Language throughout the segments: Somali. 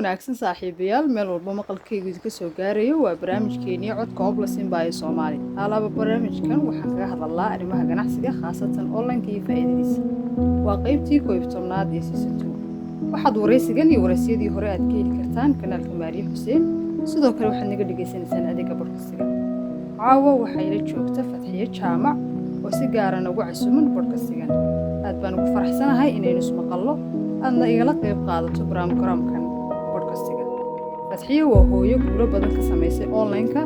Wanaagsan saaxiibayaal, meel walba maqalkaygu idinka soo gaarayo, waa barnaamijkeenii Codka Oblasinba ee Soomaali. Alaaba barnaamijkan waxaan kaga hadalnaa arrimaha ganacsiga, khaasatan online-ka iyo faa'iidadiisa. Waa qaybtii 11aad ee season 2. Waxaad waraysigan iyo waraysiyadii hore aad ka heli kartaan kanaalka Maariya Xuseen. Sidoo kale waxaad naga dhagaysanaysaan adeega podcast-iga. Caawa waxaa ila joogta Fatxiyo Jaamac oo si gaara nagu casuuman podcast-igan. Aad baan ugu faraxsanahay inaynu ismaqallo, aadna igala qayb qaadato barnaamijkan podcast-iga. Fatxiyo waa hooyo guulo badan ka samaysay online-ka,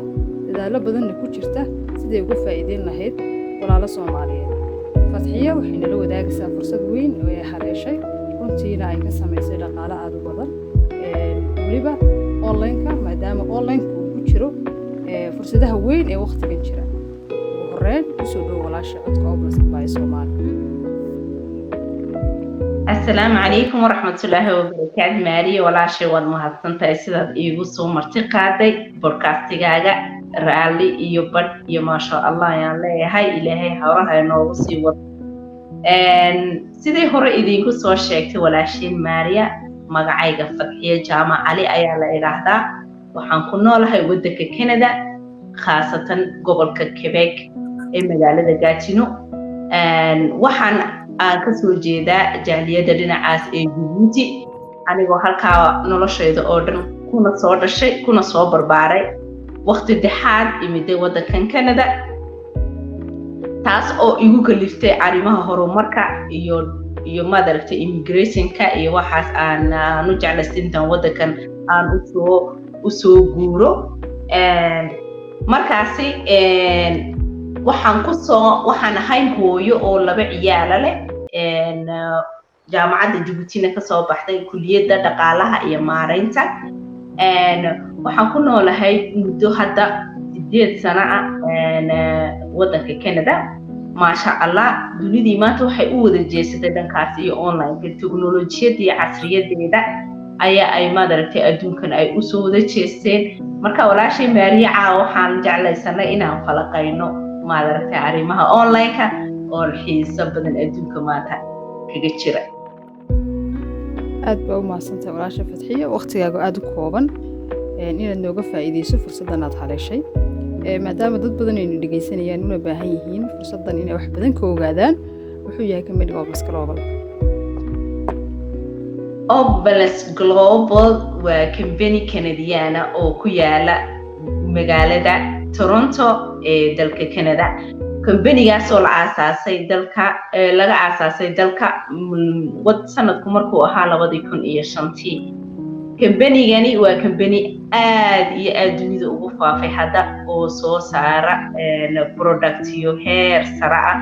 dadaallo badanna ku jirta siday uga faa'iideyn lahayd walaalo Soomaaliyeed. Fatxiyo waxay nala wadaagaysaa fursad weyn oo ay haleeshay, runtiina ay ka samaysay dhaqaale aada u badan weliba online-ka, maadaama online-ka uu ku jiro fursadaha weyn ee wakhtigan jira. Ugu horreyn, kusoo dhow walaasha Codka Oblasinba ee Soomaali. Asalaamu calaykum waraxmatullaahi wabarakaatu. Maariya walaashay, waad mahadsantahay sidaad iigu soo marti qaaday podcast-igaaga. Raalli iyo badh iyo maasha Allah ayaan leeyahay. Ilaahay howraha inoogu sii wado. Sidii hore idiinku soo sheegtay walaashiin Maariya, magacayga Fadxiyo Jaamac Cali ayaa la idhaahdaa. Waxaan ku noolahay waddanka Canada, khaasatan gobolka Quebec ee magaalada Gatineau. Waxaan aan kasoo jeedaa jaaliyadda dhinacaas ee Jabuuti, anigoo halkaa noloshayda oo dhan kuna soo dhashay, kuna soo barbaaray, waqti dhexaad imiday waddankan Canada, taas oo igu kaliftay arrimaha horumarka iyo maaragtay immigration-ka iyo waxaas aan u jeclaystay intaan waddankan aan usoo guuro. Markaasi waxaan kusoo waxaan ahay hooyo oo laba ciyaala leh, Jaamacadda Jabuutina kasoo baxday kuliyadda dhaqaalaha iyo maareynta. Waxaan ku noolahay muddo hadda 8 sano ah waddanka Canada. Maasha Allah, dunidii maanta waxay u wada jeesatay dhankaas iyo online-ka. Teknolojiyadda iyo casriyadeeda ayaa ay maaragtay adduunkan ay usoo wada jeesteen. Marka walaashay Maariya, caawa waxaan jeclaysanay inaan falaqayno maaragtay arrimaha online-ka oo xiiso badan adduunka maanta kaga jira. Aad baa u mahadsantahay walaasha Fadxiya, waqtigaaga aada u kooban inaad nooga faa'iideyso fursaddan aad haleeshay, maadaama dad badan aynu dhegeysanayaan una baahan yihiin fursaddan inay wax badan ka ogaadaan. Wuxuu yahay company-ga Oblas Global? Oblas Global waa company Canadian-a oo ku yaala magaalada Toronto ee dalka Canada. Company-gaasoo la aasaasay dalka laga aasaasay dalka sanadku markuu ahaa 2005-tii. Company-gani waa company aad iyo aad dunida ugu faafay hadda, oo soo saara product-yo heer sare ah,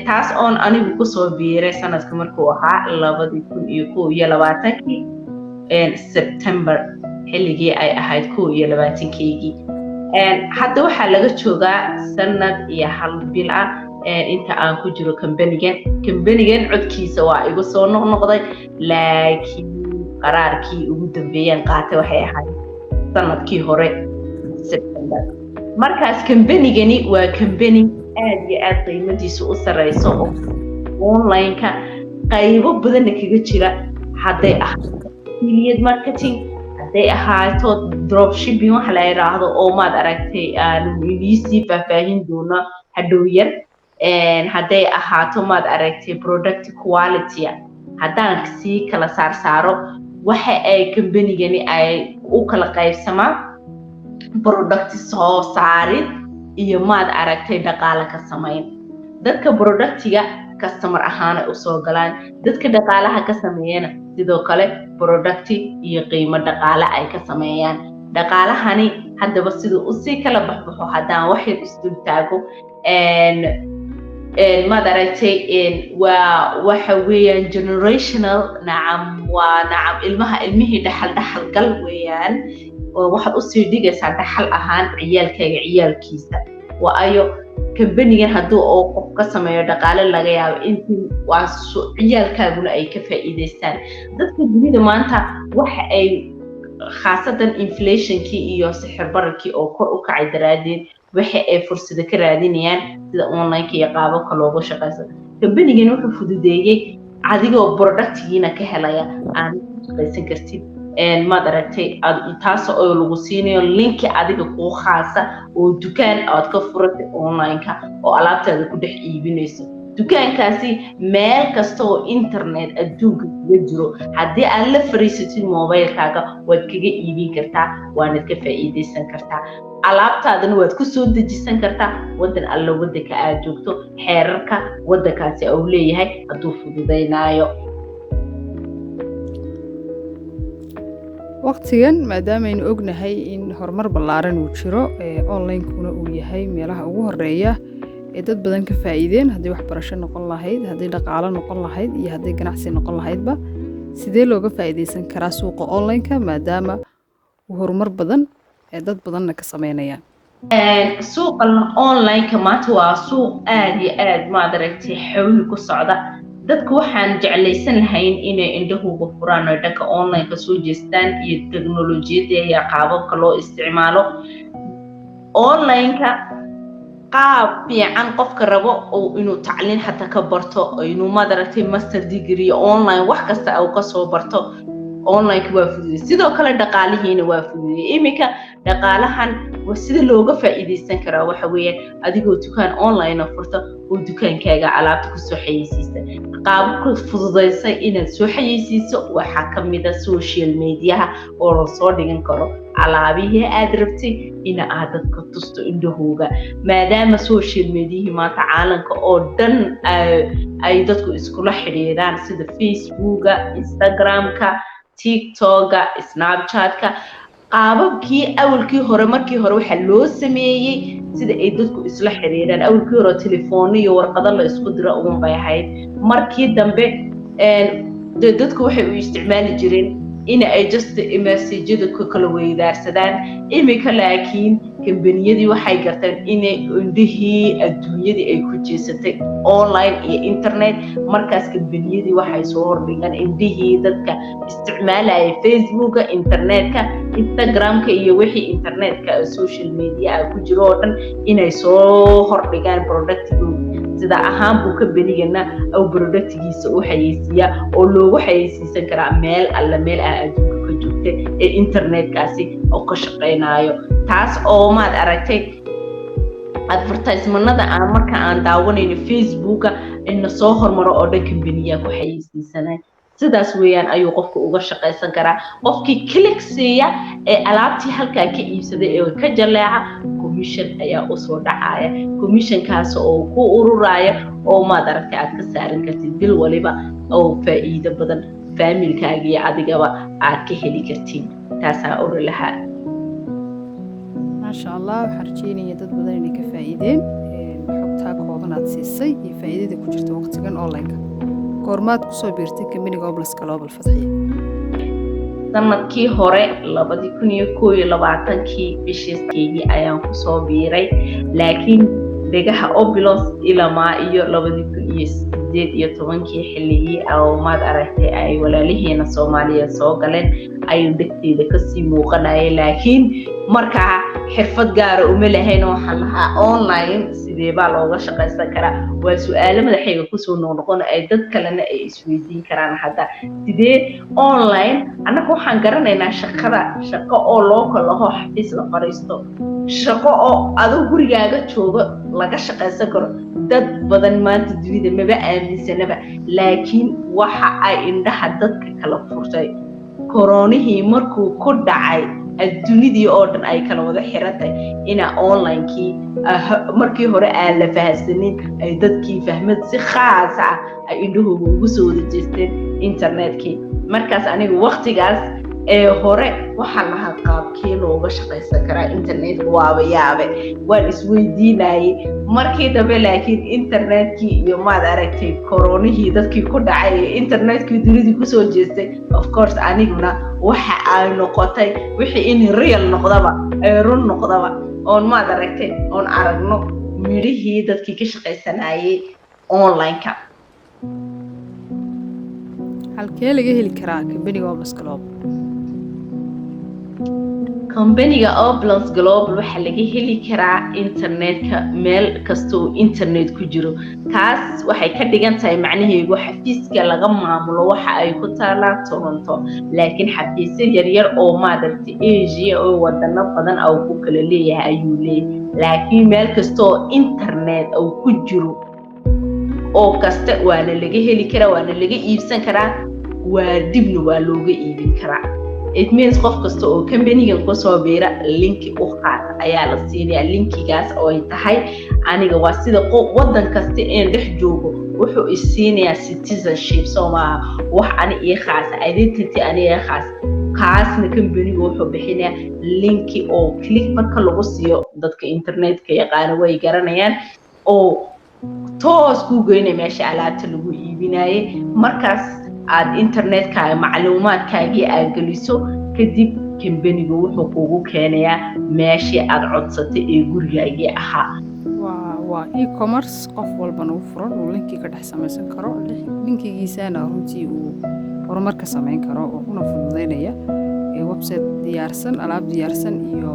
taas oon anigu kusoo biiray sanadku markuu ahaa 2021-kii September, xilligii ay ahayd 21-keygii. Hadda waxaa laga joogaa sanad iyo hal bil ah inta aan ku jiro company-gan. Company-gan codkiisa waa igu soo noqnoqday, laakiin qaraarkii ugu dambeeyaan qaatay waxay ahayd sanadkii hore September. Markaas company-gani waa company aad iyo aad qiimadiisu u sareyso, oo online-ka qaybo badanna kaga jira, hadday ahaato affiliate marketing, hadday ahaato dropshipping waxa la yidhaahdo, oo maad aragtay aanu idiisii faahfaahin doono hadhow yar, hadday ahaato maad aragtay product quality. Haddaan sii kala saar saaro, waxa ay company-gani ay u kala qaybsamaa product soo saarid iyo maad aragtay dhaqaale ka samayn. Dadka product-iga customer ahaana usoo galaan, dadka dhaqaalaha ka sameeyana sidoo kale product-i iyo qiimo dhaqaale ay ka sameeyaan. Dhaqaalahani haddaba siduu usii kala baxbaxo haddaan wax yar isdul taago, maad aragtay waa waxa weeyaan generational, nacam, waa nacam ilmaha ilmihii dhaxal dhaxal gal weeyaan, oo waxaad usii dhigaysaa dhaxal ahaan ciyaalkaaga ciyaalkiisa. Waayo, company-gan haddii oo qof ka sameeyo dhaqaale, laga yaabo intii waa ciyaalkaaguna ay ka faa'iidaystaan. Dadka dunida maanta waxa ay khaasatan inflation-kii iyo sixir bararkii oo kor u kacay daraaddeed, waxa ay fursado ka raadinayaan sida online-ka iyo qaababka loogu shaqaysto. Company-gan wuxuu fududeeyey adigoo product-igiina ka helaya aan shaqaysan kartid. Maad aragtay, taas oo lagu siinayo linki adiga kuu khaasa oo dukaan aad ka furatay online-ka oo alaabtaada ku dhex iibinayso. Dukaankaasi meel kasta oo internet adduunka kaga jiro, haddii aad la fariisatid mobilekaaga, waad kaga iibin kartaa, waanad ka faa'iidaysan kartaa, alaabtaadana waad ku soo dejisan kartaa waddan alla waddanka aad joogto, xeerarka waddankaasi uu leeyahay hadduu fududaynaayo. Waqtigan maadaamaynu ognahay in horumar ballaaran uu jiro, online-kuna uu yahay meelaha ugu horeeya ee dad badan ka faa'iideen, haddii waxbarasho noqon lahayd, haddii dhaqaalo noqon lahayd iyo haddii ganacsi noqon lahaydba, sidee looga faa'iidaysan karaa suuqa online-ka maadaama uu horumar badan ee dad badanna ka sameynayaan? Suuqa online-ka maanta waa suuq aada iyo aad, maad aragtay, xawli ku socda. Dadku waxaan jeclaysan lahayn inay indhahuga furaan oo dhanka online-ka soo jeestaan iyo teknolojiyadda iyo qaababka loo isticmaalo online-ka. Qaab fiican qofka rabo oo inuu tacliin xataa ka barto, inuu, maad aragtay, master degree online wax kasta uu kasoo barto, online-ka waa fududey. Sidoo kale dhaqaalihiina waa fududey. Iminka dhaqaalahan sida looga faa'iidaysan karaa waxa weeyaan adigoo dukaan online furta oo dukaankaaga alaabta kusoo xayeysiista. Qaababka fududaysay inaad soo xayeysiiso waxaa ka mid a social mediaha oo lasoo dhigan karo alaabihii aad rabtay ina aad dadka tusto indhahooga, maadaama social mediahii maanta caalamka oo dhan ay dadku iskula xidhiidhaan, sida Facebooka, Instagramka, TikToka, Snapchatka. Qaababkii awalkii hore, markii hore waxaa loo sameeyey sida ay dadku isla xiriiraan. Awalkii hore telefoonno iyo warqado la isku diro uun bay ahayd. Markii dambe dadku waxay u isticmaali jireen in ay just messajyada ku kala weydaarsadaan. Iminka laakiin kambaniyadii waxay garteen inay indhihii adduunyadii ay ku jeesatay online iyo internet. Markaas kambaniyadii waxay soo hordhigaan indhihii dadka isticmaalaya Facebooka, internetka, Instagramka iyo wixii internetka social media ah ku jiro oo dhan inay soo hordhigaan productigooda. Sida ahaan buu kambanigana au productigiisa u xayeysiiyaa oo loogu xayeysiisan karaa meel alla meel ah adduunka ka joogta ee internetkaasi oo ka shaqaynayo. Taas oo, maad aragtay, advertisementada aan marka aan daawanayno Facebooka ina soo hormaro oo dhan kambaniyaa ku xayeysiisanay. Sidaas weeyaan ayuu qofka uga shaqaysan karaa. Qofkii click siiya ee alaabtii halkaa ka iibsaday ee ka jaleeca, commission ayaa usoo dhacaya, commissionkaas oo ku ururaya oo, maad aragtay, aad ka saaran kartid bil waliba oo faa'iido badan faamilkaaga iyo adigaba aad ka heli kartid. Taasaa ori lahaa. Maasha Allah, waxaan rajeynaya dad badan inay ka faa'iideen xogtaa kooban aad siisay iyo faa'iidada ku jirta waqtigan online-ka. Goormaad kusoo biirtay kambaniga Opulence Global, Fadxiya? Sanadkii hore, 2021-kii bishiiskeygii ayaan kusoo biiray, laakiin dhegaha Opulence ilamaa iyo 2018-kii, xilligii oo, maad aragtay, ay walaalihiina Soomaaliyeed soo galeen, ayuu dhegteeda kasii muuqanayay. Laakiin markaa xirfad gaara uma lahayn. Waxaan lahaa, online sidee baa looga shaqaysan karaa? Waa su-aalo madaxayga kusoo noqnoqon ay dad kalena ay isweydiin karaan hadda. Sidee online? Annaga waxaan garanaynaa shaqada, shaqo oo loo kalaho xafiis la fadhiisto, shaqo oo adoo gurigaaga joogo laga shaqaysan karo, dad badan maanta dunida maba aaminsanaba. Laakiin waxa ay indhaha dadka kala furtay koronihii markuu ku dhacay, adduunidii oo dhan ay kala wada xirantahay, ina online-kii markii hore aan la fahamsanin ay dadkii fahmad si khaas ah ay indhahooga ugu soo wada jeesteen internetkii. Markaas aniga waktigaas ee hore waxaan lahaa, qaabkee looga shaqaysan karaa internetka? Waaba yaabe, waan isweydiinayay. Markii dambe laakiin internetkii iyo, maad aragtay, koronihii dadkii ku dhacay iyo internetkii dunidii kusoo jeestay, of course aniguna waxa ay noqotay wixii in real noqdaba, ay run noqdaba, oon, maad aragtay, oon aragno midhihii dadkii ka shaqaysanayay online-ka. Halkee laga heli karaa kambaniga Opulence Global? Companyga Opulence Global waxaa laga heli karaa internetka, meel kasta uu internet ku jiro. Taas waxay ka dhigan tahay macnaheedu xafiiska laga maamulo waxa ay ku taalaa Toronto, laakiin xafiisyo yaryar oo maaragtay Asia oo wadano badan oo ku kala leeyahay ayuu leeyahay. Laakiin meel kasta oo internet uu ku jiro oo kasta waana laga heli karaa, waana laga iibsan karaa, waa dibna waa looga iibin karaa. It means qof kasta oo companygan kusoo biira linki u qaata ayaa la siinayaa. Linkigaas oo ay tahay aniga waa sida wadan kasta een dhex joogo wuxuu isiinayaa citizenship, soo maaha? Wax ani ii khaasa, identity ani ii khaas. Kaasna companyga wuxuu bixinayaa linki oo click marka lagu siiyo, dadka internetka yaqaana way garanayaan, oo toos kuu geynaya meesha alaabta lagu iibinaye. Markaas aad internetkaaga macluumaadkaagii aad geliso kadib, companygu wuxuu kugu keenayaa meeshii aad codsatay ee gurigaagii ahaa. Waa e-commerce qof walbana u furan, uu linkii ka dhex samaysan karo, linkigiisana runtii uu horumar ka samayn karo oo una fududeynaya website diyaarsan, alaab diyaarsan iyo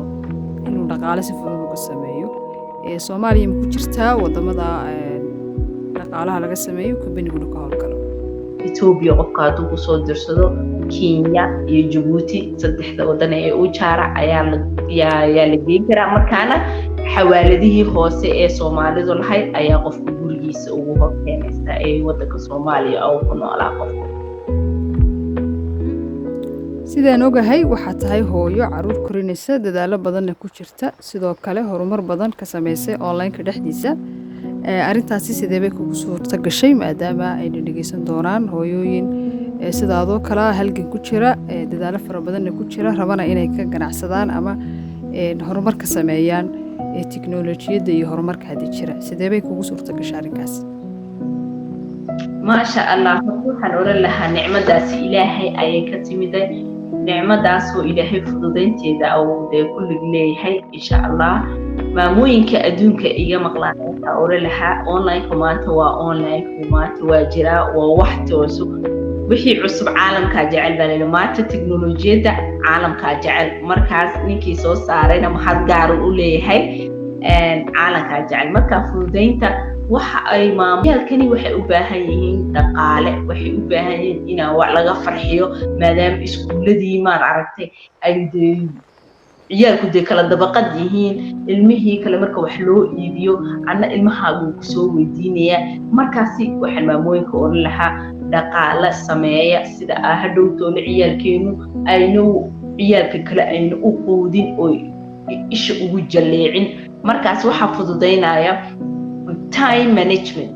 inuu dhaqaale si fudud uga sameeyo. Soomaaliya ma ku jirtaa wadamada dhaqaalaha laga sameeyo, companyguna ka howlgalo? Ethiopia qofka hadduu kusoo dirsado, Kenya iyo Jabuuti, saddexda wadan ee u jaara ayaa la yaa la geyn karaa. Markaana xawaaladihii hoose ee Soomaalidu lahayd ayaa qofka gurigiisa ugu hor keenaysa ee wadanka Soomaaliya oo ku noolaa qofka. Sidaan ogahay, waxaa tahay hooyo caruur korinaysa, dadaalo badanna ku jirta, sidoo kale horumar badan ka samaysay online-ka dhexdiisa. Arrintaasi sidee bay kugu suurta gashay, maadaama ayna dhegeysan doonaan hooyooyin sidaadoo kale ah, halgan ku jira, dadaalo fara badanna ku jira, rabana inay ka ganacsadaan ama horumar ka sameeyaan tiknoolajiyadda iyo horumarka hadda jira? Sidee bay kugu suurta gashay arrinkaas? Maasha Allah, horta waxaan oran lahaa nicmadaasi Ilaahay ayay ka timiday, nicmadaasoo Ilaahay fududaynteeda uu dee kullig leeyahay. Insha Allah, maamooyinka adduunka iga maqlaan waxaa oran lahaa online-ku maanta waa online-ku maanta waa jiraa, waa wax tooso. Wixii cusub caalamkaa jecel baa layidhi. Maanta teknolojiyadda caalamkaa jecel, markaas ninkii soo saarayna maxad gaaru u leeyahay, caalamkaa jecel. Marka fududaynta waxa ay maamuyaalkani waxay u baahan yihiin dhaqaale, waxay u baahan yihiin inaa wax laga farxiyo, maadaama iskuuladii maad aragtay ay dee ciyaalku dee kala dabaqad yihiin. Ilmihii kale marka wax loo iibiyo, anna ilmahaaguu kusoo weydiinayaa. Markaasi waxaan maamooyinka odhan lahaa dhaqaale sameeya, sida aa hadhowtoona ciyaalkeenu aynu ciyaalka kale aynu u quudin oo isha ugu jalleecin. Markaas waxaa fududaynaya time management,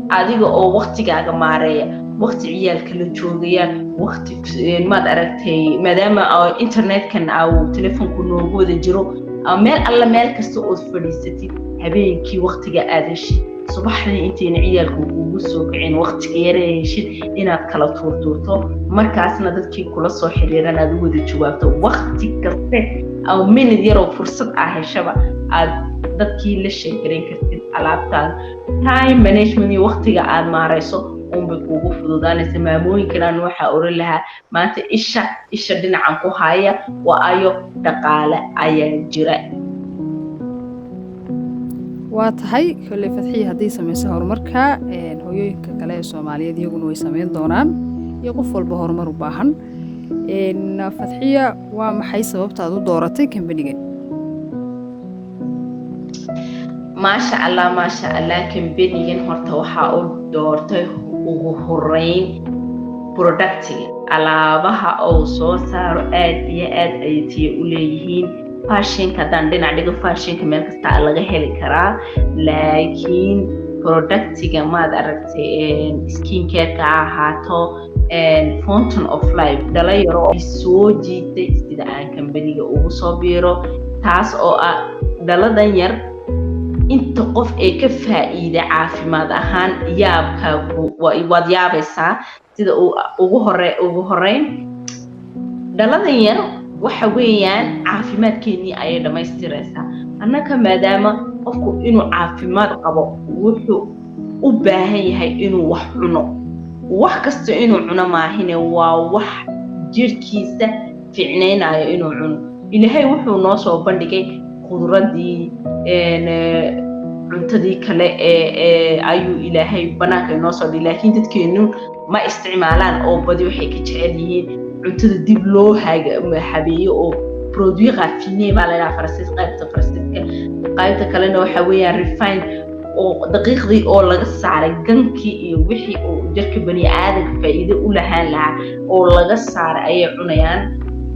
adiga oo waktigaaga maareeya, wakti ciyaalka la joogaya, wakti maad aragtay, maadaama internetkan au telefoonku noogu wada jiro, meel alla meel kasta ood fadhiisatid, habeenkii waktiga aad heshid, subaxdii intayna ciyaalku kugu soo kicin, waktiga yara heshid inaad kala tuurtuurto, markaasna dadkii kula soo xiriiran aad u wada jawaabto, wakti kaste ama minid yaroo fursad ah heshaba aad dadkii la sheekarayn kartid alaabtaada. Time management iyo waktiga aad maarayso unbay kuugu fududaanaysa. Maamooyinkan waxaa oran lahaa maanta isha dhinacan ku haya, waa ayo dhaqaale ayaa jira. Waa tahay. Kolley Fadxiya hadday samayso horumarka, hooyooyinka kale ee Soomaaliyeed iyaguna way samayn doonaan iyo qof walba horumar u baahan. Fadxiya, waa maxay sababta aad u dooratay kambanigan? Maasha Allah, maasha Allah. Kambanigan horta waxaa u doortay ugu horeyn productiga, alaabaha uu soo saaro aad iyo aad ay tiya u leeyihiin. Fashionka haddaan dhinac dhigo, fashionka meel kasta laga heli karaa, laakiin productiga maad aragtay, skincareka ha ahaato, Fountain of Life dhala yaro soo jiitay sida aan kambaniga ugu soo biiro, taas oo ah dhaladan yar inta qof ee ka faa'iida caafimaad ahaan yaabkaa waad yaabaysaa. Sida ugu hore ugu horeyn, dhaladan yar waxa weeyaan caafimaadkeennii ayay dhammaystiraysaa. Annaka maadaama qofku inuu caafimaad qabo wuxuu u baahan yahay inuu wax cuno, wax kasta inuu cuno maahine, waa wax jirhkiisa fiicnaynayo inuu cuno. Ilaahay wuxuu noo soo bandhigay khudradii, cuntadii kale ee ayuu Ilaahay banaanka inoo soo dhigay, laakiin dadkeenu ma isticmaalaan oo badi waxay ka jecel yihiin cuntada dib loo habeeyo oo produit raffiné baa la yidhaha Faransiis, qaybta Faransiiska. Qaybta kalena waxa weeyaan refined, oo daqiiqdii oo laga saaray gankii iyo wixii uu jirka bani aadanka faa'iido u lahaan lahaa oo laga saaray ayay cunayaan.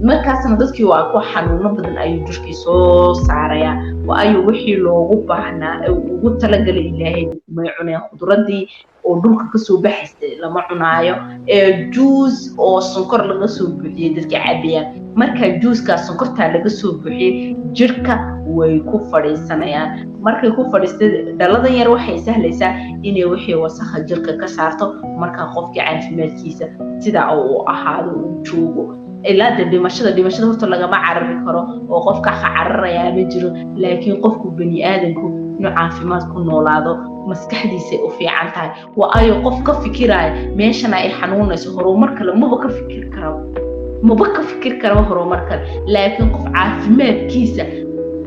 Markaasna dadkii waa ku xanuuno badan ayuu jirkii soo saarayaa, waayo wixii loogu baahnaa ee ugu talagalay Ilaahay may cunayaan. Khudradii oo dhulka kasoo baxaysay lama cunaayo, ee juice oo sonkor laga soo buuxiyey dadka cabayaan. Marka juicekaas sonkortaa laga soo buuxiyey jirka way ku fadhiisanayaan. Markay ku fadhiistay, dhaladan yar waxay sahlaysaa inay wixii wasakha jirka ka saarto. Marka qofkii caafimaadkiisa sida uu ahaado uu joogo ilaa de dhimashada. Dhimashada horta lagama carari karo oo qofka ka cararayaa ma jiro, laakiin qofku bani aadanku inuu caafimaad ku noolaado maskaxdiisay u fiican tahay. Waayo qof ka fikiraya meeshana ay xanuunayso, horumar kale maba ka fikir karo, maba ka fikir karaba horumar kale. Laakiin qof caafimaadkiisa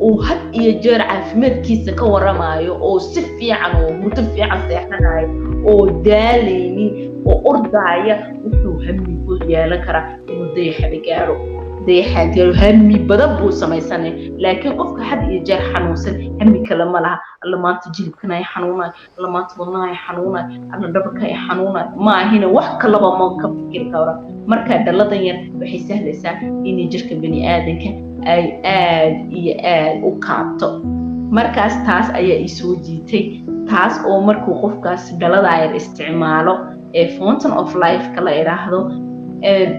uu had iyo jeer caafimaadkiisa ka waramayo oo si fiican oo muddo fiican seexanayo oo daalaynin oo ordaaya, wuxuu hami ku yeelan karaa inuu dayaxaba gaaro, dayaxaa gaaro, hami badan buu samaysanaya. Laakiin qofka had iyo jeer xanuunsan hami kale ma laha. Alla, maanta jilibkan ay xanuunayo, alla, maanta wadnaha ay xanuunayo, alla, dhabarka ay xanuunayo, ma ahina wax kalaba ma ka fikiri karo. Marka dhaladan yar waxay sahlaysaa inay jirka bani aadanka ay aad iyo aad u kaabto. Markaas taas ayaa isoo jiitay, taas oo markuu qofkaas dhaladaa yar isticmaalo ee Fountain of Life-ka la idhaahdo,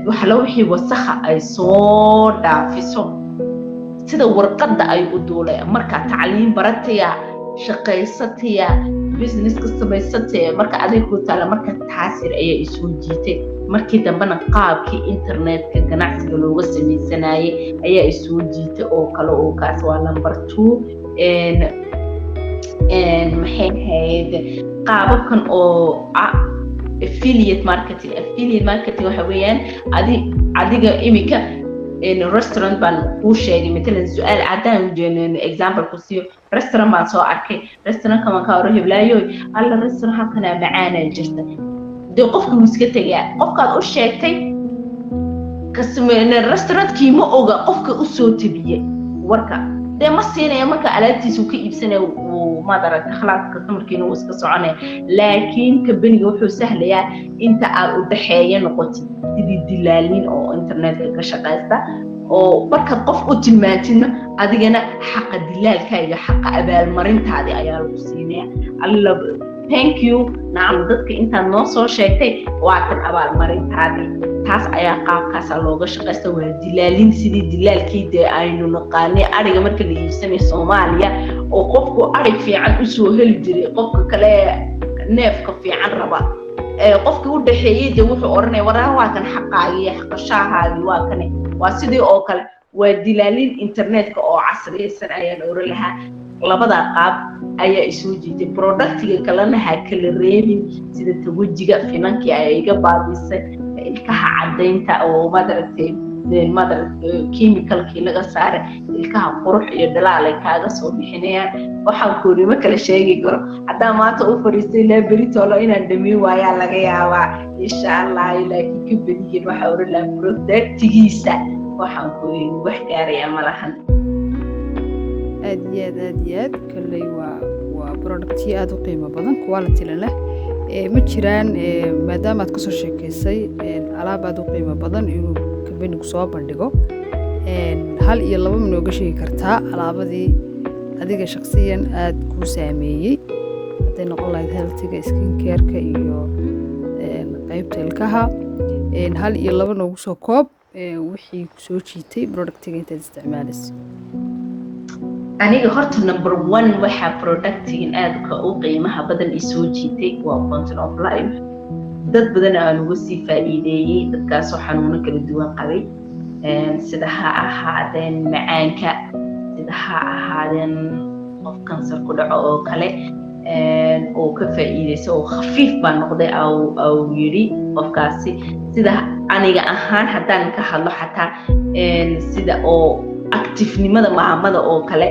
waxala wixii wasakha ay soo dhaafiso, sida warqadda ay u duulaya. Marka tacliin barataya, shaqaysataya, businesska samaysataya, marka adiga ku taala. Marka taas yar ayaa isoo jiitay. Markii dambena qaabkii internetka ganacsiga looga samaysanayay ayaa isoo jiitay oo kale, oo kaas waa number 2. Maxay ahayd qaababkan oo affiliate marketing? Affiliate marketing waxa weeyaan adiga imika restaurant baan kuu sheegay matalan, su-aal haddaan example ku siiyo, restaurant baan soo arkay, restaurantka baan ka hore, heblaayoy, alla, restaurant halkanaa macaanaa jirta. Dee qofka wuu iska tegaa. Qofkaad u sheegtay restaurantkii ma oga qofka usoo tabiyey warka, dee ma siinaya. Marka alaabtiisa uu ka iibsanaya, wuu maad aragta, khalaas, customerkiina wuu iska soconaya. Laakiin kambaniga wuxuu sahlayaa inta aad u dhaxeeya noqotid sidii dilaalin oo internetka ka shaqaysta, oo markaad qof u tilmaantidna adigana xaqa dilaalka iyo xaqa abaalmarintaadii ayaa lagu siinaya. Alla, thank you, nacam, dadka intaad noo soo sheegtay, waa tan abaalmarintaadii. Taas ayaa qaabkaasaa looga shaqaysta. Waa dilaalin, sidii dilaalkii dee aynu naqaanay ariga marka la iibsanayo Soomaaliya, oo qofku arig fiican usoo heli jiray qofka kale neefka fiican raba. Qofkii u dhaxeeyey dee wuxuu odhanaya, waraa, waa kan xaqaagii iyo xaqashaahaagii, waa kane. Waa sidii oo kale, waa dilaalin internetka oo casriyaysan ayaan oran lahaa. Labada qaab ayaa isoo jiitay. Productiga kalena ha kala reebin, sida tawajiga finankii ayaa iga baabisay, ilkaha caddaynta oo madaragtay madaragtay chemicalkii laga saaray, ilkaha qurux iyo dhalaal ay kaaga soo bixinayaan. Waxaan kuuri ma kala sheegi karo. Haddaan maanta u fadhiisto ilaa beritoolo inaan dhameyn waayaa laga yaabaa, insha Allah. Laakiin ka badiyin waxaa oran lahaa productigiisa waxaan ku wax gaarayaa ma lahan. Aad iyo aad, aad iyo aad. Kolley waa productyo aada u qiimo badan, quality leh. Ma jiraan, maadaama aad kasoo sheekeysay alaab aada u qiimo badan inuu kambanigu soo bandhigo, hal iyo laba ma nooga sheegi kartaa alaabadii adiga shaqsiyan aada kuu saameeyey, hadday noqon lahayd healthiga, skin careka iyo qeybta ilkaha? Hal iyo laba noogu soo koob wixii kusoo jiitay productiga intaad isticmaalayso. Aniga horta number 1 waxaa productigan aadka u qiimaha badan isoo jiitay waa Fountain of Life. Dad badan aan uga sii faa'iideeyey, dadkaasoo xanuuno kala duwan qabay, sida ha ahaadeen macaanka, sida ha ahaadeen qof kansar ku dhaco oo kale, oo ka faa'iideysa oo khafiif baa noqday au yidhi qofkaasi. Sida aniga ahaan haddaan ka hadlo xataa, sida oo Activenimada maamada oo kale,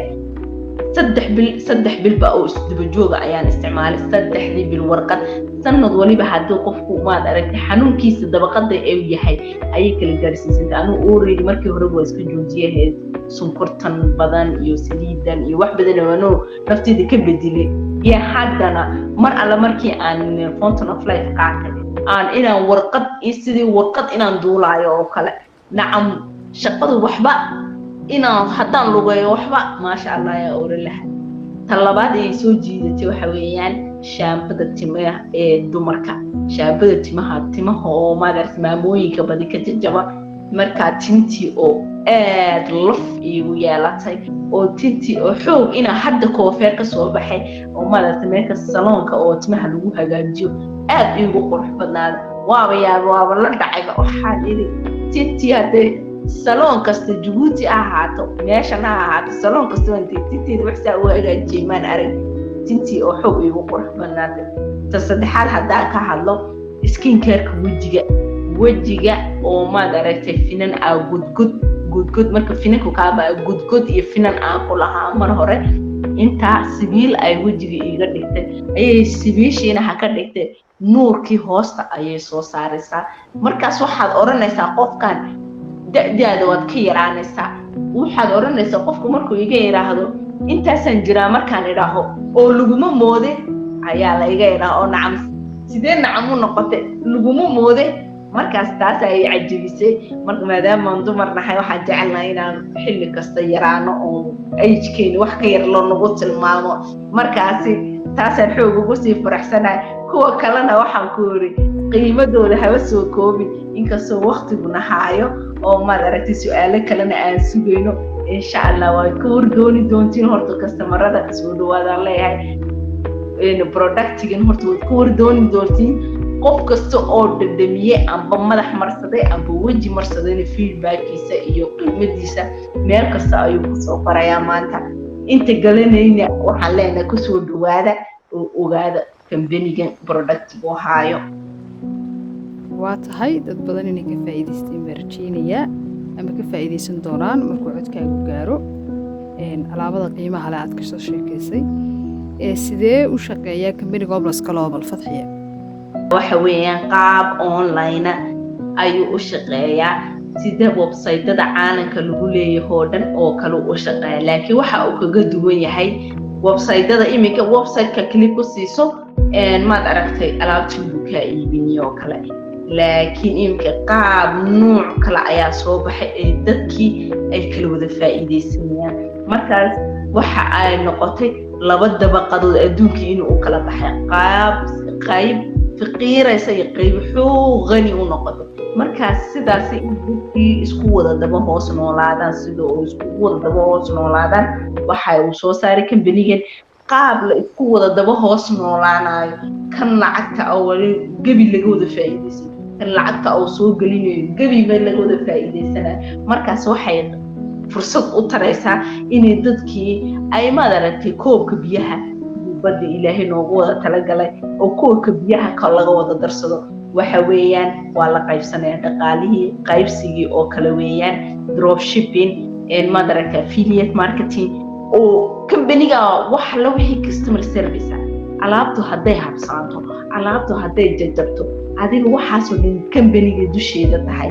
3 bil, 3 bilba oo isdaba jooga ayaan isticmaalay. 3dii bil warqad sanad waliba haddii qofku, maad aragtay, xanuunkiisa dabaqada ee yahay ayay kala gaarsiisantay. Anigu already markii hore waa iska joojiyahayd sonkortan badan iyo saliidan iyo wax badan anuu nafteyda ka bedelay. Iyo haddana mar alle markii aan Fountain of Life qaatay, aan inaan warqad iyo sidii warqad inaan duulaayo oo kale, nacam, shaqadu waxba inaan haddaan lugeeyo waxba, maasha Allah, ayaa oran lahaa. Tan labaad ay soo jiidatay waxa weeyaan shaambada timaha ee dumarka, shaambada timaha, timaha oo, maaragtay, maamooyinka badi ka jajaba. Markaa tintii oo aad laf iigu yeelatay oo tintii oo xoog inaa hadda koofeer ka soo baxay oo, maaragtay, meelka saloonka oo timaha lagu hagaajiyo aad iigu qurux badnaada. Waaba yaaba, waaba la dhacayba. Waxaan idhi tintii hadday saloon kasta, Jabuuti ha ahaato, meeshan ha ahaato, saloon kasta waan tegey, tinteeda wax saa u hagaajiyay maan arag. Tintii oo xoog iigu qurux badnaatay. Ta saddexaad haddaan ka hadlo, skin careka wejiga, wejiga oo, maad aragtay, finan aa gudgud gudgud, marka finanku kaabaa gudgud iyo finan aan ku lahaa mar hore, intaa sibiil ay wejiga iiga dhigtay ayay sibiishiina ha ka dhigtay, nuurkii hoosta ayay soo saaraysaa. Markaas waxaad odhanaysaa qofkan da'daada waad ka yaraanaysaa. Waxaad odhanaysaa qofku markuu iga yidhaahdo intaasaan jiraa, markaan idhaaho oo laguma moode ayaa la iga idhaha oo nacam, sidee nacam u noqotay, laguma moode. Markaas taas ay cajabisay. Marka maadaamaan dumar nahay, waxaan jecelnahay inaan xilli kasta yaraano oo age-keeni wax ka yar loo nagu tilmaamo. Markaasi taasaan xoog ugu sii faraxsanahay. Kuwa kalena waxaan ku yiri qiimadooda haba soo koobin, inkastoo waktiguna haayo oo, maad aragtay, su-aalo kalena aan sugayno, insha Allah waad ka wardooni doontiin. Horta customerada soo dhawaadaan leeyahay. Productigan horta waad ka wardooni doontiin. Qof kasta oo dhadhamiye amba madax marsaday amba weji marsadayna feedbackiisa iyo qiimadiisa meel kasta ayuu kusoo qorayaa. Maanta inta galanayna waxaan leenahay kusoo dhawaada oo ogaada kambanigan productigu haayo. Waa tahay, dad badan inay ka faa'iidaysteen baan rajeynayaa ama ka faa'iidaysan doonaan markuu codkaagu gaaro alaabada qiimaha leh aad kasoo sheekaysay. Sidee u shaqeeyaa kambaniga Opulence Global, Fadxiya? Waxa weeyaan qaab online ayuu u shaqeeyaa, sida websaytada caalamka lagu leeyahay oo dhan oo kale u shaqeeya. Laakiin waxa uu kaga duwan yahay websaytada, iminka websiteka click ku siiso, maad aragtay, alaabtii buu kaa iibiniyo oo kale. Laakiin iminka qaab nuuc kale ayaa soo baxay ee dadkii ay kala wada faa'iidaysanayaan. Markaas waxa ay noqotay laba dabaqadood adduunkii inuu u kala baxay, qaab qayb fiqiiraysa iyo qayb xoog qani u noqotay. Markaas sidaasi in dadkii isku wada daba hoos noolaadaan, sida oo iskugu wada daba hoos noolaadaan, waxa uu soo saaray kambanigan qaab la isku wada daba hoos noolaanayo. Kan lacagta oo wali gebi laga wada faa'iidaysan, kan lacagta oo soo gelinayo gebiba laga wada faa'iidaysanayo. Markaas waxay fursad u taraysaa inay dadkii ay, maad aragtay, koobka biyaha badda Ilaahay noogu wada talagalay oo koobka biyaha ka laga wada darsado. Waxa weeyaan waa la qaybsanaya dhaqaalihii, qaybsigii oo kale weeyaan, drop shipping, maad aragtay, affiliate marketing oo kambaniga wax la wixii customer service ah. Alaabtu hadday habsaanto, alaabtu hadday jajabto, adiga waxaasoo dhan kambaniga dusheeda tahay.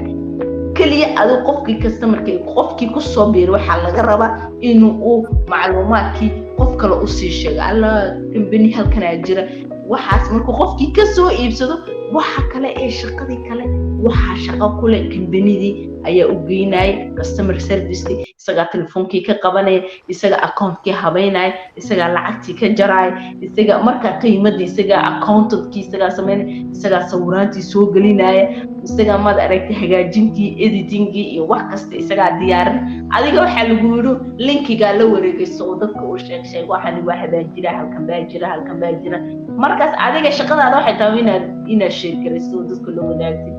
Keliya adigu qofkii customerka, qofkii kusoo biiray, waxaa laga rabaa inuu uu macluumaadkii qof kale usii sheego, alla kambani halkanaa jira. Waxaas markuu qofkii kasoo iibsado, waxa kale ee shaqadii kale waxaa shaqo kule kambanidii ayaa u geynaya customer servicekii, isagaa telefoonkii ka qabanaya, isaga accountkii habeynaya, isagaa lacagtii ka jaraya, isaga markaa qiimadii, isagaa accountantkii, isagaa sameynaya, isagaa sawiraantii soo gelinaya, isagaa, maad aragtay, hagaajintii, editingii iyo wax kasta isagaa diyaarin. Adiga waxaa lagu yidhi linkigaa la wareegayso oo dadka uu sheeg sheeg, waxani waxa baa jira, halkan baa jira, halkan baa jira. Markaas adiga shaqadaada waxay tahay inaad share garayso oo dadka la wadaagtid.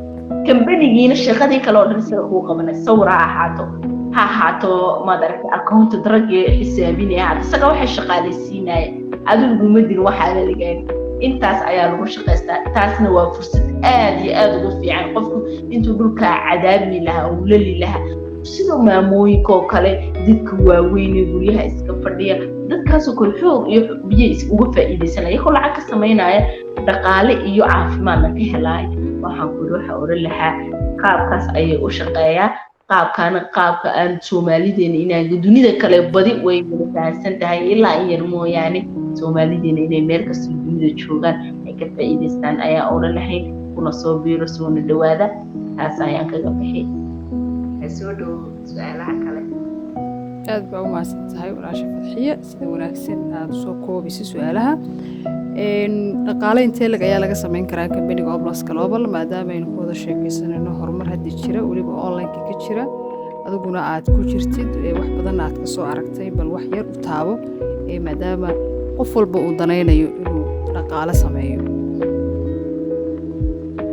Kambanigiina shaqadii kale oo dhan isaga kuu qabanay, sawir ha ahaato, ha ahaato, maad aragtay, accountant raggii xisaabinaya haata, isaga waxay shaqaalaysiinaya, adigu ma dilin waxaana lagaan. Intaas ayaa lagu shaqaystaa. Taasna waa fursad aad iyo aad ugu fiican qofku intuu dhulkaa cadaabmi lahaa oo lali lahaa. Sida maamooyinka oo kale, dadka waaweyn ee guryaha iska fadhiya, dadkaasoo kale xoog iyo biyo uga faa'iidaysanaya, iyagoo lacag ka samaynaya, dhaqaale iyo caafimaadna ka helaaya. Waxaan kuri, waxaa odhan lahaa, qaabkaas ayay u shaqeeyaa. Qaabkaana qaabka aan Soomaalideena inaan dunida kale badi way wada fahansan tahay, ilaa in yar mooyaane. Soomaalideena inay meel kastoo dunida joogaan ay ka faa'iidaystaan ayaa odhan lahayn, kuna soo biiro, soona dhawaada. Taas ayaan kaga bixi. Soo dhowo su-aalaha kale. Aad baa u mahadsan tahay, walaasha Fadxiya, sida wanaagsan aada usoo koobaysa su-aalaha. Dhaqaale intee lag ayaa laga sameyn karaa kambaniga Opulence Global, maadaama aynu ku wada sheekeysanayno horumar hadda jira, weliba online-ka ka jira, adiguna aad ku jirtid, wax badanna aad kasoo aragtay? Bal wax yar u taabo, maadaama qof walba uu danaynayo inuu dhaqaale sameeyo.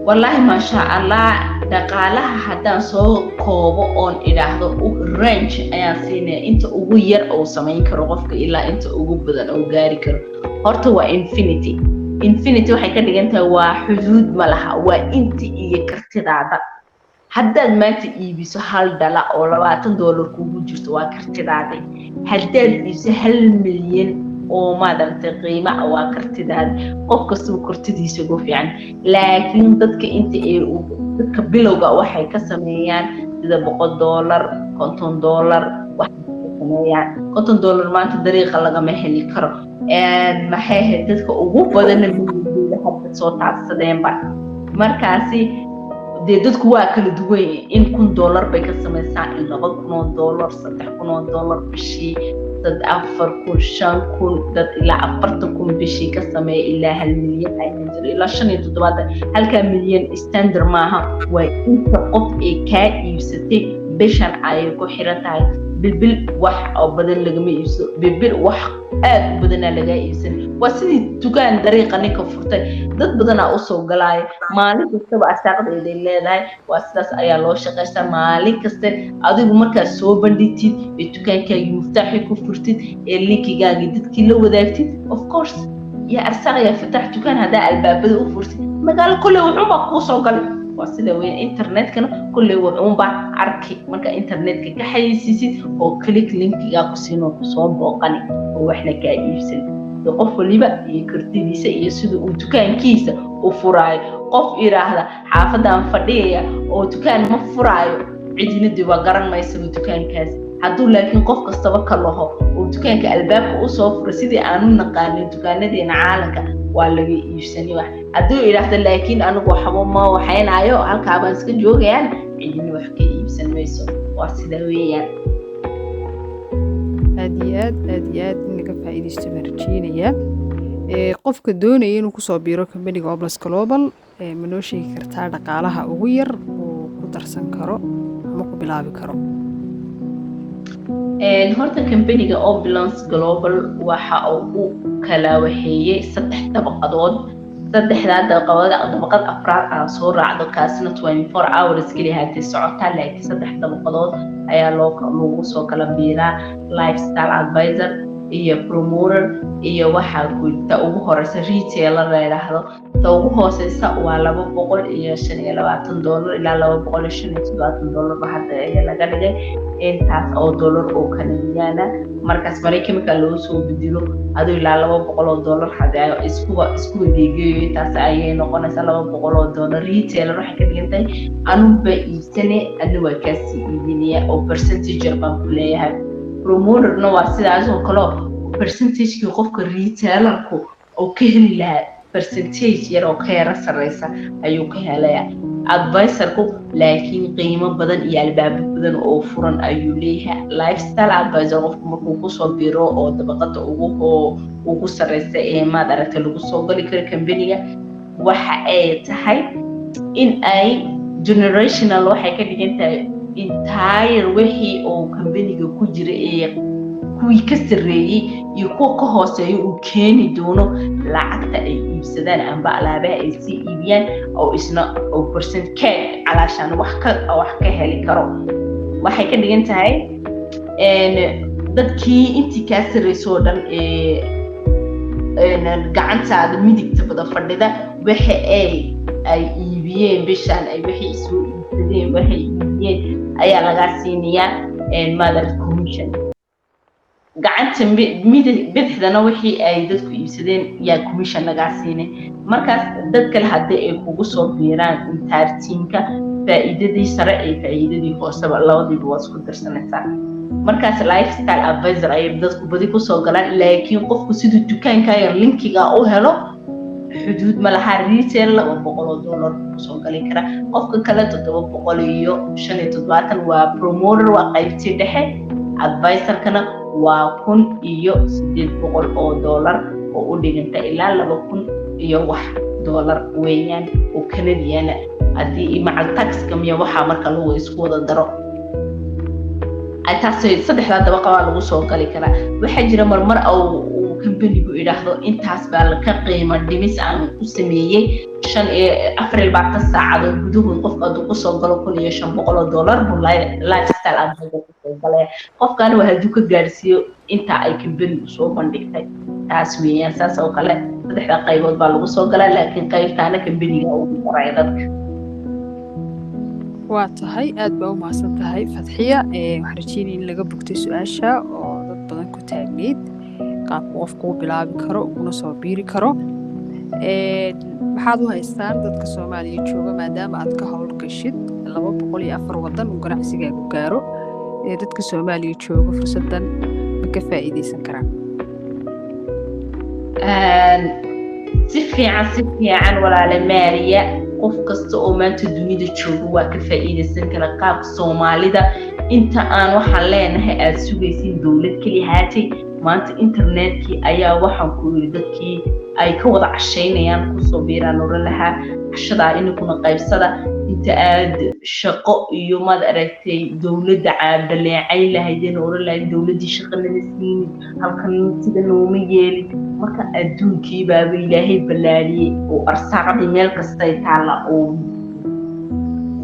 Wallaahi, maasha Allah, dhaqaalaha haddaan soo koobo oon idhaahdo range ayaan siinaya, inta ugu yar uu samayn karo qofka ilaa inta ugu badan uu gaari karo, horta waa infinity. Infinity waxay ka dhigan tahay waa xuduud ma laha, waa inta iyo kartidaada. Haddaad maanta iibiso hal dhala oo $20 kugu jirto, waa kartidaada. Haddaad iibiso 1 milyan oo maaragtay qiima, waa kartidaada. Qof kastaba kartidiisa ugu fiican, laakiin dadka inta ay dadka bilowga waxay ka sameeyaan sida $100, $50 waxay ka sameeyaan. $50 maanta dariiqa lagama heli karo. Maxay ahayd, dadka ugu badanna milyanooda hadda soo taabsadeenba. Markaasi dee dadku waa kala duwan yihiin. In $1000 bay ka samaysaa, in $2,000, $3,000 bishii, dad 4,000, 5,000, dad ilaa 40,000 bishii ka sameeya, ilaa 1 milyan ayaa jiro, ilaa 75. Halkaa milyan standard maaha, waa inta qof ee kaa iibsatay bishan ayay ku xiran tahay. Bilbil wax oo badan lagama iibsado, bilbil wax aad u badanaa lagaa iibsan. Waa sidii dukaan dariiqa ninka furtay, dad badanaa usoo galaayo maalin kastaba, arsaaqdeeday leedahay. Waa sidaas ayaa loo shaqaystaa. Maalin kaste adigu markaad soo bandhigtid ee dukaankaagii muftaaxii ku furtid ee linkigaagii dadkii la wadaagtid, of course, yaa arsaaq yaa fatax. Dukaan haddaa albaabada u furtid, magaalo kolley wuxuunbaa kuu soo galay. Waa sida weyn. Internetkana kolley wuxuunbaa arki marka internetka ka xayeysiisid oo click linkigaa ku siinoo kusoo booqani oo waxna kaa iibsan. Qof waliba iyo kartidiisa iyo sida uu dukaankiisa u furaayo. Qof idhaahda xaafadaan fadhiyaya oo dukaan ma furaayo, cidina dee waa garan maysaba dukaankaas. Hadduu laakiin qof kastaba ka laho oo dukaanka albaabka usoo furo sidii aanu naqaanin dukaanadeena caalamka, waa laga iibsani wax. Hadduu idhaahdo laakiin anigu waxba ma waxaynaayo, halkaabaan iska joogayaan, cidina wax ka iibsan mayso. Waa sida weeyaan. Aad iyo aad, aad iyo aad in laga faa'iidaysto baan rajeynayaa. Qofka doonaya inuu kusoo biiro kambaniga Opulence Global, ma noo sheegi kartaa dhaqaalaha ugu yar uu ku darsan karo ama ku bilaabi karo? Horta kambaniga Opulence Global waxa uu u kala waxeeyey saddex dabaqadood. Saddexdaa dabaqadood, dabaqad afraad aa soo raacdo, kaasina 24 hours keliya haddii socotaa, laakiin saddex dabaqadood ayaa loo lagu soo kala biiraa: lifestyle advisor iyo promoter iyo waxaa ta ugu horeysa retailer la yidhaahdo. Ta ugu hooseysa waa $225 ilaa $275 ba hadda ayaa laga dhigay, intaas oo dollar oo Kanadiyaana. Markaas Maraykanka markaa loo soo bedelo, aduu ilaa $200 hadii iskuba geegeeyo, intaas ayay noqonaysaa $200. Retailer waxay ka dhigan tahay anuba iibsane, adna waa kaasii iibinaya oo percentage yar baan ku leeyahay. Promoterna waa sidaas oo kale, percentagekii qofka retailerku oo ka heli lahaa percentage yar oo ka yara sarreysa ayuu ka helayaa. Advisorku laakiin qiimo badan iyo albaabo badan oo furan ayuu leeyahay. Lifestyle advisor qofku markuu kusoo biro oo dabaqada ugu sarreysa ee maad aragtay lagu soo gali karo kambaniga, waxa ay tahay in ay generational, waxay ka dhigan tahay entire wixii oo kambaniga ku jira ee kuwii ka sarreeyey iyo kuwa ka hooseeya uu keeni doono lacagta ay iibsadaan amba alaabaha ay sii iibiyaan, oo isna oo percent ka calaashaan wax ka heli karo. Waxay ka dhigan tahay dadkii intii kaa sarreysa oo dhan ee gacantaada midigta bada fadhida, waxa ay iibiyeen bishaan, ay waxay soo iibsadeen, waxay iibiyeen. Ayaa lagaa siinayaa mother commission. Gacanta bidixdana wixii ay dadku iibsadeen yaa commission lagaa siinay. Markaas dad kale haddii ay kugu soo biiraan entire teamka, faa'iidadii sare iyo faa'iidadii hooseba labadiiba waad isku darsanaysaa. Markaas lifestyle advisor ayay dadku badi kusoo galaan, laakiin qofku siduu dukaankaaga linkiga u helo xuduud ma laha. Retail $200 kusoo gali kara qofka kale, 775 waa promoter, waa qaybtii dhexe. Advisorkana waa $1,800 oo u dhiganta ilaa 2,000 iyo wax dollar weeyaan oo Canadiana, haddii macal taxka miya waxaa marka lagu isku wada daro. Taas saddexdaa dabaqa waa lagu soo gali karaa. Waxaa jira marmar uu kambanigu idhaahdo intaas baa ka qiimo dhimis aan u sameeyey 24 saacadood gudahood. Qofka hadduu kusoo galo $1,500 buu lifestyle advisor kusoo galaya. Qofkani waa hadduu ka gaadhsiiyo inta ay kambanigu soo bandhigtay. Taas weeyaan. Saas oo kale saddexda qaybood baa lagu soo galaa, laakiin qaybtaana kambaniga ugu daraya dadka. Waa tahay, aad baa u mahadsan tahay, Fadxiya. Waxaan rajeynaya in laga bogtay su-aasha oo dad badan ku taagneyd, qaabka qofku u bilaabi karo uguna soo biiri karo. Maxaad u haystaan dadka Soomaaliya jooga, maadaama aad ka howlgashid 204 wadan uu ganacsigaagu gaaro? Dadka Soomaaliya jooga fursaddan ma ka faa'iideysan karaan? Si fiican, si fiican, walaale Maariya. Qof kasta oo maanta dunida jooga waa ka faa'iideysan kara qaabka Soomaalida. Inta aan waxaan leenahay aada sugaysin dowlad keli haatay, maanta internetkii ayaa waxaan ku yidhi dadkii ay ka wada cashaynayaan. Kusoo biiraan oran lahaa cashadaa ininkuna qaybsada. Inta aad shaqo iyo maad aragtay dowladda caabdhaleecayn lahaydeen, oran lahayd dowladdii shaqo nama siinin, halkan sida nooma yeelin, marka adduunkii baaba Ilaahay ballaadhiyey oo arsaaqdii meel kastay taalla oo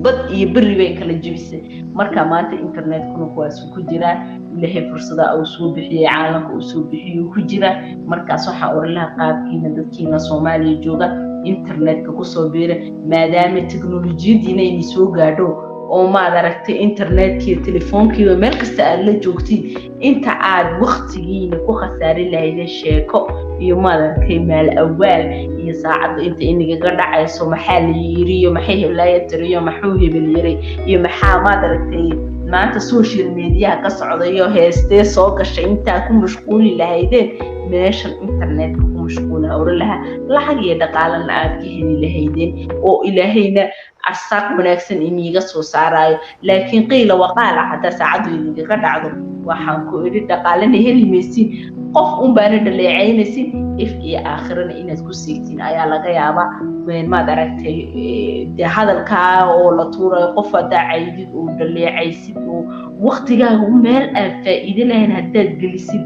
bad iyo berri bay kala jebisay. Marka maanta internetkuna kuwaasu ku jiraa, Ilaahay fursada uu soo bixiyey, caalamka uu soo bixiyey ku jiraa. Markaas waxaa oran lahaa qaabkiina dadkiina Soomaaliya jooga internetka kusoo biira, maadaama teknolojiyadiina inay soo gaadho oo maad aragtay internetkii, telefoonkiiba meel kasta aad la joogtiin. Inta aad waktigiina ku khasaarin lahaydeen sheeko iyo maad aragtay maal awaal iyo saacadda inta inagaga dhacayso, maxaa la yiri iyo maxay heblaaya tiri iyo maxuu hebel yiray iyo maxaa maad aragtay maanta social mediaha ka socda iyo heestee soo gashay, intaa ku mashquuli lahaydeen, meeshan internetka ku mashquula oran lahaa. Lacag iyo dhaqaalana aad ka heli lahaydeen oo Ilaahayna arsaaq wanaagsan iniiga soo saaraayo. Laakiin qiila waqaala haddaa saacaddu idinkaga dhacdo, waxaan ku idhi dhaqaalena heli maysin, qof un baana dhaleecaynaysin, if iyo aakhirana inaad ku siigtiin ayaa laga yaabaa. Maad aragtay dee hadalkaa oo la tuurayo, qof haddaa caydid oo dhaleecaysid oo waktigaaga meel aan faa'iido lahayn haddaad gelisid,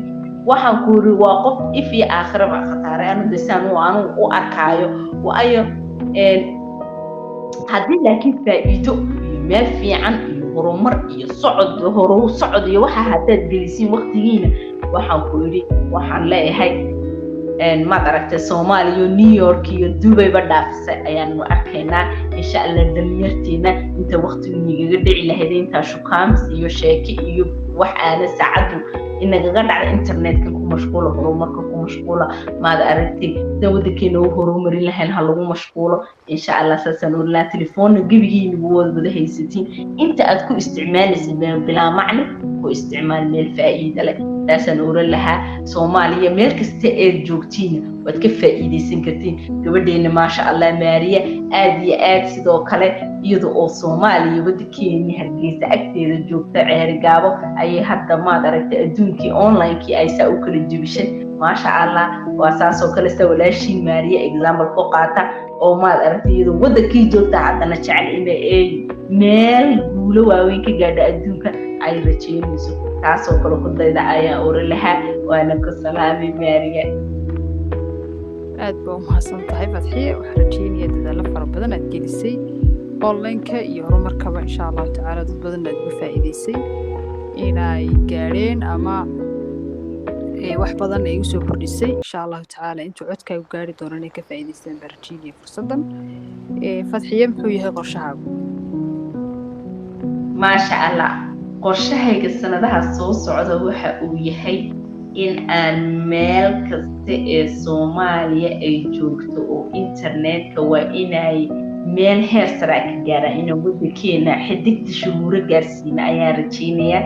waxaan ku yidhi waa qof if iyo aakhiraba khataaray. Anu de saan anu u arkaayo, waayo haddii laakiin faa'iido iyo meel fiican iyo horumar iyo socod, horu socod iyo waxa haddaad gelisiin waktigiina, waxaan ku yidhi waxaan leeyahay maad aragtay Soomaaliya New York iyo Dubayba dhaafisay ayaanu arkaynaa, insha Allah. Dhalinyarteena inta waktigu nigaga dhici lahayd, intaa shukaams iyo sheeke iyo wax aana saacaddu inagaga dhacda, internetka ku mashquula, horumarka ku mashquula. Maad aragtay sida wadankeena u horumarin lahayn ha lagu mashquulo, insha Allah. Saasaan oran lahaa. Telefoonna gebigiina wada wada haysatiin, inta aad ku isticmaalaysid bilaa macni, ku isticmaal meel faa'iida leh. Taasaan oran lahaa. Soomaaliya meel kasta eed joogtiina waad ka faa'iidaysan kartiin. Gabadheena, maasha Allah, Maariya, aad iyo aad sidoo kale iyada oo Soomaaliya wadankeeni Hargeysa agteeda joogta, Ceerigaabo, ayay hadda maad aragtay adduunkii onlinekii ay saa u kala jebishay, maasha Allah. Waa saasoo kale sa walaashiin Maariya example ku qaata oo maad aragtay iyadoo wadankii joogta haddana jecel ina ay meel guulo waaweyn ka gaadho adduunka ay rajeynayso. Taasoo kale ku dayda ayaa oran lahaa. Waana ku salaamay, Maariya. Aad baa u mahadsan tahay, Fadxiye. Waxaan rajeynaya dadaalo fara badan aad gelisay onlineka iyo horumarkaba, insha Allahu tacaala dad badan aad uga faa'iidaysay inay gaadheen ama wax badan ay usoo kordhisay. Insha Allahu tacaala intuu codkaagu gaari doono inay ka faa'iidaystaan baan rajeynaya fursaddan. Fadxiye, muxuu yahay qorshahaagu? Maasha Allah, qorshahayga sanadaha soo socda waxa uu yahay in aan meel kasta ee Soomaaliya ay joogto oo internetka waa inay meel heer sare ka gaaraan, inaan waddankeena xidigta shuhuuro gaarsiina ayaan rajaynayaa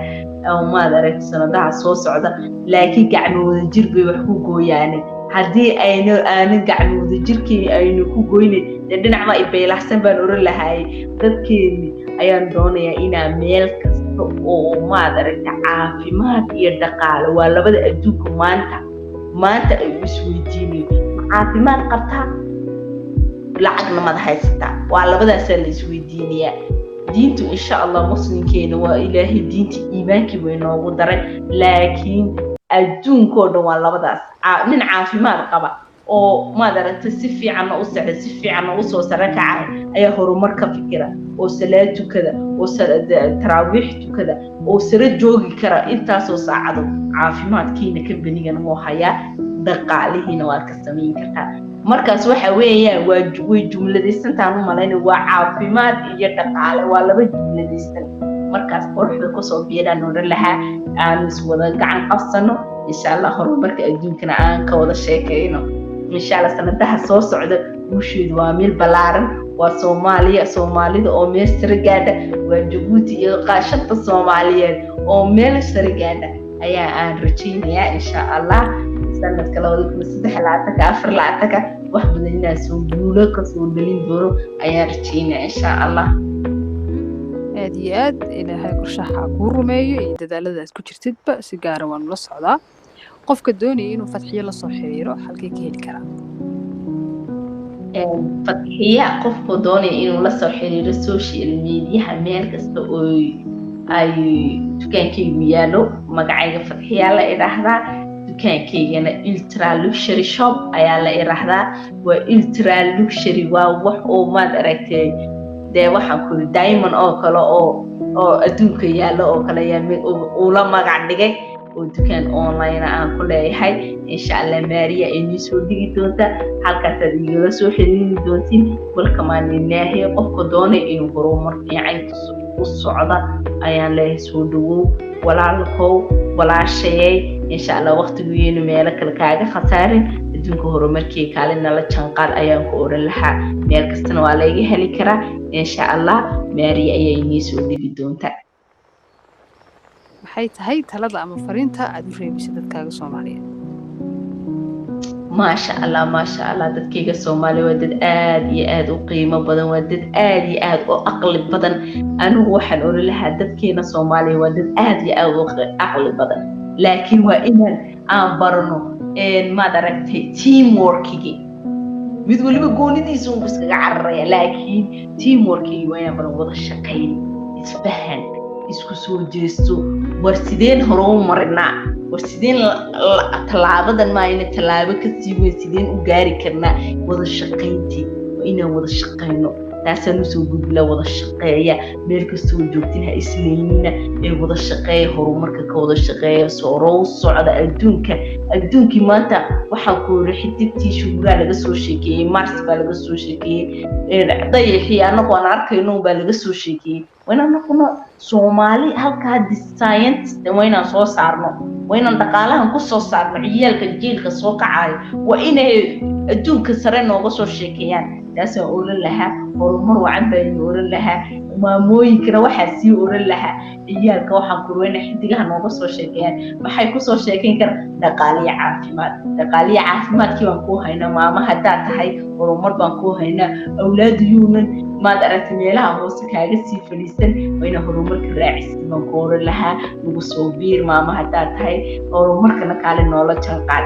oo, maad aragta, sanadaha soo socda. Laakiin gacmo wadajir bay wax ku gooyaane. Haddii aynu aanan gacmo wadajirkeeni aynu ku goynin, dee dhinac ma ibeylahsan baan oran lahaayay. Dadkeeni ayaan doonayaa inaa meel kasta oo, maad aragta, caafimaad iyo dhaqaale waa labada adduunka maanta ay isweydiinayo. Ma caafimaad qabtaa, lacagna mad haysataa? Waa labadaasaa la isweydiinayaa. Diintu, insha Allah, muslimkeena waa Ilaahay diinta iimaankii way noogu daray, laakiin adduunkoo dhan waa labadaas. Nin caafimaad qaba oo, maad aragta, si fiicanna u sexda, si fiicanna usoo sare kacay ayaa horumar ka fikira oo salaad tukada oo taraawiix tukada oo sare joogi kara intaasoo saacado. Caafimaadkiina kambanigan wuu hayaa, dhaqaalihiina waad ka samayn kartaa. Markaas waxa weeyaan waa way jumladaysantaan u malayna. Waa caafimaad iyo dhaqaale, waa laba jumladaysan. Markaas quruxda kusoo biiraan odhan lahaa, aan iswada gacan qabsano, insha Allah, horumarka adduunkana aan ka wada sheekayno, insha Allah. Sanadaha soo socda guusheedu waa meel ballaaran, waa Soomaaliya, Soomaalida oo meel sare gaadha, waa Jabuuti iyo qaashanta Soomaaliyeed oo meel sare gaadha ayaa aan rajaynayaa, insha Allah. Sanadka 2023, 24 wax badan inaan soo guulo kasoo dhalin doono ayaan rajaynaya, insha Allah. Aad iyo aad, Ilaahay qorshaha kuu rumeeyo iyo dadaalada aad ku jirtidba. Si gaara waanu la socdaa. Qofka doonaya inuu Fadxiyo lasoo xiriiro halkee ka heli karaa? Fadxiya qofku doonaya inuu lasoo xiriiro, social mediaha meel kasta oo ay dukaankaygu yaalo, magacayga Fadxiyaa la idhaahdaa, dukaankaygana Ultra Luxury Shop ayaa la idhaahdaa. Waa ultra luxury, waa wax oo, maad aragtay, dee waxaan kuri diamond oo kale oo adduunka yaallo oo kale ayaa ula magac dhigay oo dukaan online aan ku leeyahay. Insha Allah, Maariya ay nii soo dhigi doonta, halkaasaad igala soo xiriiri doontiin. Welcome ilaahay. Qofka doonay inuu horumar fiican u socda ayaan leeyahay, soo dhawow walaalkow, walaashayay. Insha Allah, waqtigiinu meelo kale kaaga khasaarin, adduunka horumarkii kaalina la janqaad ayaan ku odhan lahaa. Meel kastana waa layga heli karaa, insha Allah. Maariya ayaa inii soo dhigi doonta. Maxay tahay talada ama fariinta aad u reebaysa dadkaaga Soomaaliyeed? Maasha Allah, maasha Allah. Dadkayga Soomaaliya waa dad aad iyo aad u qiimo badan, waa dad aad iyo aad u aqli badan. Anigu waxaan odhan lahaa dadkeena Soomaaliya waa dad aad iyo aad u aqli badan, laakiin waa inaan aan barano, maad aragtay, teamworkigi. Mid waliba goonidiisa unbu iskaga cararaya, laakiin teamworkigi waa inaan baran, wada shaqayn, isfahan, isku soo jeesto. War sideen hore u marinaa? War sideen tallaabadan maayna tallaabo kasii weyn sideen u gaari karnaa? Wada shaqayntii, waa inaan wada shaqayno. Taasaan usoo gudbila. Wada shaqeeya meel kastoo joogtin, ha isleynina ee wada shaqeeya, horumarka ka wada shaqeeya, soorow socda. Adduunka, adduunkii maanta waxaa ku yiri xidigtii shuguraa laga soo sheekeeyey, Mars baa laga soo sheekeeyey, dayaxii annagu aan arkayno baa laga soo sheekeeyey. Waa inaan noqono Soomaali halkaa scientist, waa inaan soo saarno, waa inaan dhaqaalahan ku soo saarno. Ciyaalka jiilka soo kacayo waa inay adduunka sare nooga soo sheekeeyaan. Taasaan oran lahaa. Horumar wacan baynu oran lahaa. Maamooyinkana waxaa sii oran lahaa, ciyaalka waxaan kurweyna xidigaha nooga soo sheekeeyaan. Maxay kusoo sheekeyn karaan? Dhaqaaliya caafimaad. Dhaqaaliya caafimaadkii baan kuu haynaa, maama haddaad tahay, horumar baan kuu haynaa. Awlaadu yuunan, maad aragtay, meelaha hoose kaaga sii fadhiisan, waa inaa horumarka raacisid baan ku oran lahaa. Nagu soo biir, maama haddaad tahay, horumarkana kaale noola janqaad.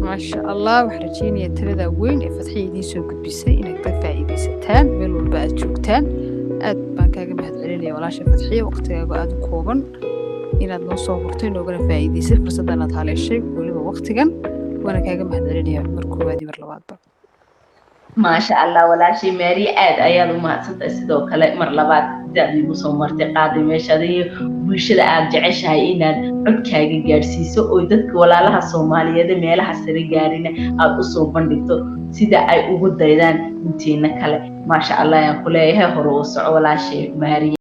Maasha Allah, waxaan rajeynayaa talada weyn ee Fadxiya idiin soo gudbisay inaad ka faa'iidaysataan meel walba aad joogtaan. Aad baan kaaga mahad celinaya, walaasha Fadxiya, waqtigaaga aada u kooban inaad noo soo hurtay, noogana faa'iidaysay fursaddan aad haleeshay weliba waqtigan. Waana kaaga mahad celinaya mar koowaad iyo mar labaadba. Maasha Allah, walaashay Maariya, aad ayaad u mahadsantahay. Sidoo kale mar labaad sidaad iigu soo martay qaaday meeshaada iyo bulshada aad jeceshahay inaad codkaaga gaadhsiiso oo dadka walaalaha Soomaaliyeed ee meelaha sare gaarina aad usoo bandhigto sida ay ugu daydaan intiina kale. Maasha Allah ayaan ku leeyahay, hore u soco, walaashay Maariya.